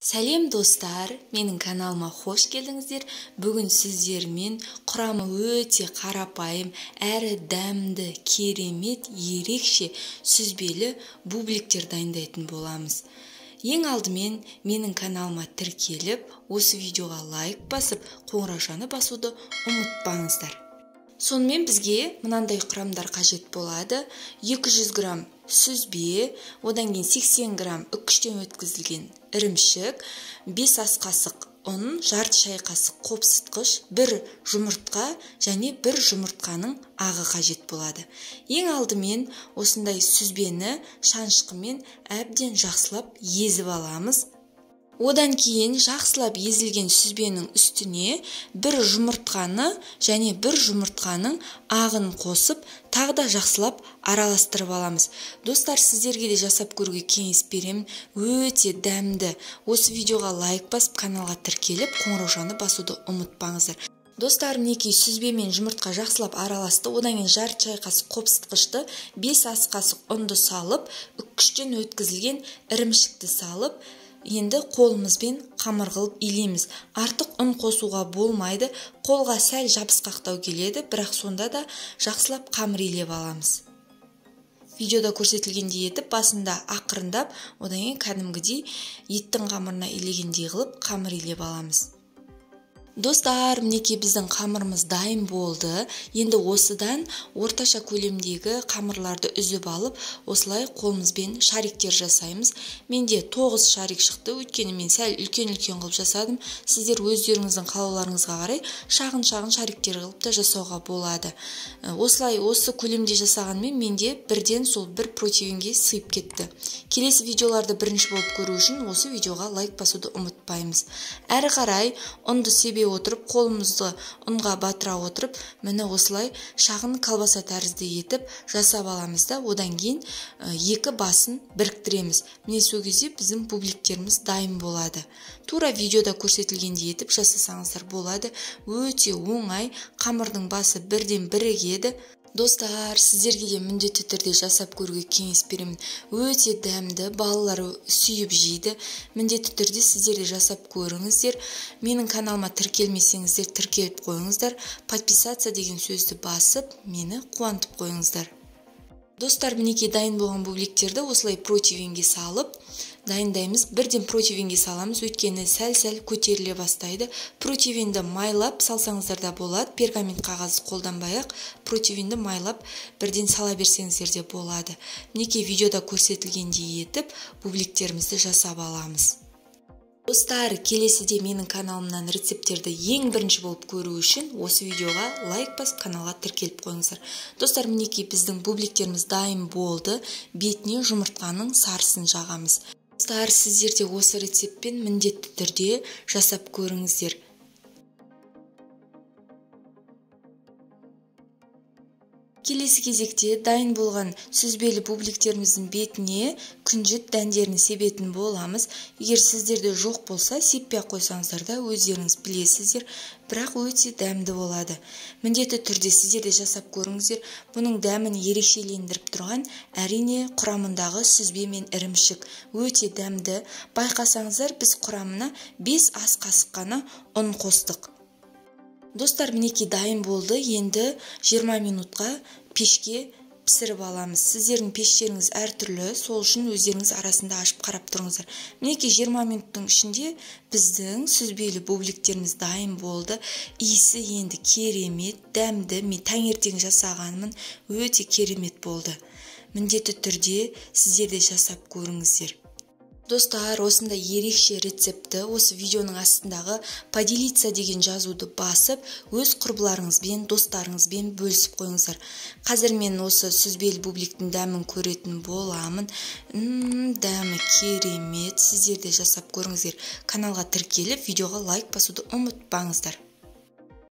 Сәлем достар, менің каналыма хош келдіңіздер. Бүгін сіздермен құрамы өте қарапайым, әрі дәмді, керемет, ерекше сүзбелі бубликтер дайындайтын боламыз. Ең алдымен менің каналыма тіркеліп, осы видеоға лайк басып, қоңыраушаны басуды ұмытпаңыздар. Сонымен бізге мынандай құрамдар қажет болады. 200 грамм сүзбе, одан кейін 80 грамм үккіштен өткізілген ірімшік, 5 ас қасық ұн, жарты шай қасық қопсытқыш, 1 жұмыртқа және 1 жұмыртқаның ағы қажет болады. Ең алдымен осындай сүзбені шанышқымен әбден жақсылап езіп аламыз. Одан кейін жақсылап езілген сүзбенің үстіне 1 жұмыртқаны және 1 жұмыртқаның ағын қосып, тағы да жақсылап араластырып аламыз. Достар, сіздерге де жасап көруге кеңес беремін. Өте дәмді. Осы видеоға лайк басып, каналға тіркеліп, қоңыраушаны басуды ұмытпаңыздар. Достар, мінекей сүзбе мен жұмыртқа жақсылап араласты. Одан кейін жарты шай қасық қопсытқышты, 5 ас қасық ұнды салып, үккіштен өткізілген ірімшікті салып, енді қолымызбен қамыр қылып илейміз. Артық ұн қосуға болмайды, қолға сәл жабысқақтау келеді, бірақ сонда да жақсылап қамыр илеп аламыз. Видеода көрсетілгендей етіп, басында ақырындап, одан кейін кәдімгідей еттің қамырына илегендей қылып қамыр илеп аламыз. Достар, мінекей біздің қамырымыз дайын болды. Енді осыдан орташа көлемдегі қамырларды үзіп алып, осылай қолымызбен шариктер жасаймыз. Менде 9 шарик шықты, өйткені мен сәл үлкен-үлкен қылып жасадым. Сіздер өздеріңіздің қалауларыңызға қарай шағын-шағын шариктер қылып та жасауға болады. Осылай осы көлемде жасағанмен менде бірден сол бір противенге сыйып кетті. Келесі видеоларды бірінші болып көру үшін осы видеоға лайк басуды ұмытпаймыз. Әрі қарай ұнды себе отырып, қолымызды ұнға батыра отырып, міне осылай шағын колбаса тәрізді етіп жасап аламыз да, одан кейін екі басын біріктіреміз. Міне сол кезде біздің бубликтеріміз дайын болады. Тура видеода көрсетілгендей етіп жасасаңыздар болады. Өте оңай, қамырдың басы бірден бірігеді. Достар, сіздерге де міндетті түрде жасап көруге кеңес беремін. Өте дәмді, балалар сүйіп жейді. Міндетті түрде сіздер де жасап көріңіздер. Менің каналыма тіркелмесеңіздер, тіркеліп қойыңыздар. Подписаться деген сөзді басып, мені қуантып қойыңыздар. Достар, мінекей дайын болған бубликтерді осылай противенге салып дайындаймыз. Бірден противенге саламыз, өйткені сәл-сәл көтеріле бастайды. Противенді майлап салсаңыздар да болады. Пергамент қағазды қолданбай-ақ противенді майлап бірден сала берсеңіздер де болады. Мінекей видеода көрсетілгендей етіп бубликтерімізді жасап аламыз. Достар, келесіде менің каналымнан рецепттерді ең бірінші болып көру үшін осы видеоға лайк басып, каналға тіркеліп қойыңыздар. Достар, мінекей біздің бубликтеріміз дайын болды. Бетіне жұмыртқаның сарысын жағамыз. Достар, сіздер де осы рецептпен міндетті түрде жасап көріңіздер. Келесі кезекте дайын болған сүзбелі бубликтеріміздің бетіне күнжіт дәндерін себетін боламыз. Егер сіздерде жоқ болса, сеппей қойсаңыздар да өздеріңіз білесіздер, бірақ өте дәмді болады. Міндетті түрде сіздер де жасап көріңіздер. Бұның дәмін ерекшелендіріп тұрған әрине құрамындағы сүзбе мен ірімшік өте дәмді. Байқасаңыздар, біз құрамына 5 ас қасық қана ұн қостық. Достар, мінекей дайын болды. Енді 20 минутқа пешке пісіріп аламыз. Сіздердің пештеріңіз әртүрлі, сол үшін өздеріңіз арасында ашып қарап тұрыңыздар. Мінекей 20 минуттың ішінде біздің сүзбелі бубликтеріміз дайын болды. Иісі енді керемет, дәмді. Мен таңертең жасағанмын, өте керемет болды. Міндетті түрде сіздер де жасап көріңіздер. Достар, осындай ерекше рецептті осы видеоның астындағы поделиться деген жазуды басып, өз құрбыларыңызбен, достарыңызбен бөлісіп қойыңыздар. Қазір мен осы сүзбелі бубликтің дәмін көретін боламын. Дәмі керемет. Сіздер де жасап көріңіздер. Каналға тіркеліп, видеоға лайк басуды ұмытпаңыздар.